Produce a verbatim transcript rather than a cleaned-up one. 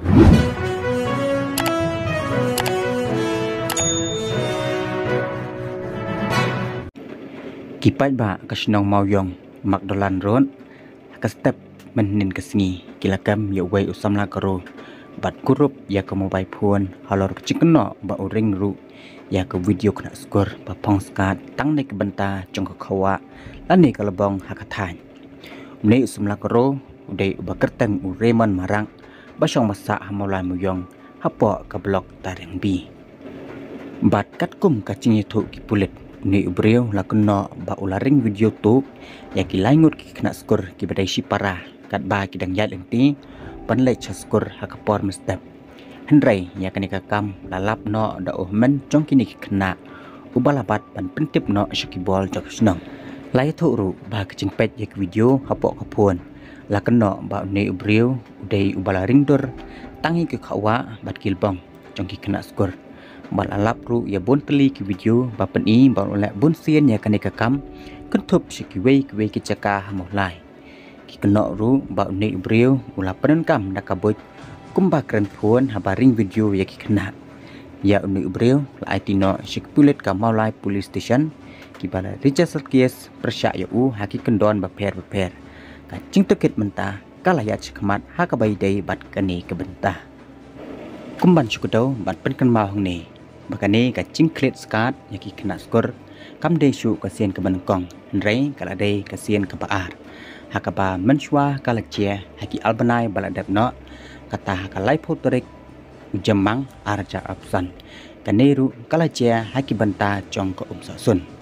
Ki paidbah ka shnong Mawiong, Magdolan Road, ha ka step mynhynnin ka sngi ki la kem ïa uwei u samla ka ro bad kurup ïa ka mobile phone halor ka jingkynnoh ba u ring ruh ïa ka video khynnah skur ba phong skat tang na ka bynta jong ka khawah lane ka lbong ha ka thaiñ. Une u samla ka ro u dei uba kyrteng u Raymond Marak ba shong ba sah ha Mawlai Mawiong hapoh ka block Tariang B. Bad katkum ka jingïathuh ki pulit, une u briew la kynnoh ba u la ring video tuh ïa ki lai ngut ki khynnah skur kiba dei shipara katba ki dang ïaid lynti ban leit sha skur ha ka por mynstep. Hynrei ïa kane ka kam la lap noh da u hynmen jong kine ki khynnah uba la bat ban pyntip noh sha ki bor jong ka shnong. La ïathuh ruh ba ka jingpeit ïa ki video hapoh ka phone la kynnoh ba une u briew u dei uba la ring dur tang ïa ki khawah bad ki lbong jong ki khynnah skur. Bad la lap ruh ïa bun tylli ki video ba pyni ba u leh bun sien ïa kane ka kam kynthup sha kiwei kiwei ki jaka ha Mawlai. Ki kynnoh ruh ba une u briew u la pyndonkam da ka buit kumba kren phone haba ring video ïa ki khynnah. Ïa une u briew la aiti noh sha ki pulit ka Mawlai Police Station kiba la register case pyrshah ïa u ha ki kyndon bapher bapher. Ka jingtohkit mynta ka la ïaid shakhmat ha kaba ïadei bad kane ka bynta. Kumban shu kdew ban pynkynmaw hangne ba kane ka jingkhlad skat ïa ki khynnah skur kam dei shuh ka sien kaba nyngkong, hynrei ka la dei ka sien kaba ar, ha kaba mynshuwa ka la jia ha ki ar bnai ba la dep noh, kata ha ka laiphew tarik u Jymmang ar hajar arphew san. Kane ruh ka la jia ha ki bynta jong ka Umsohsun.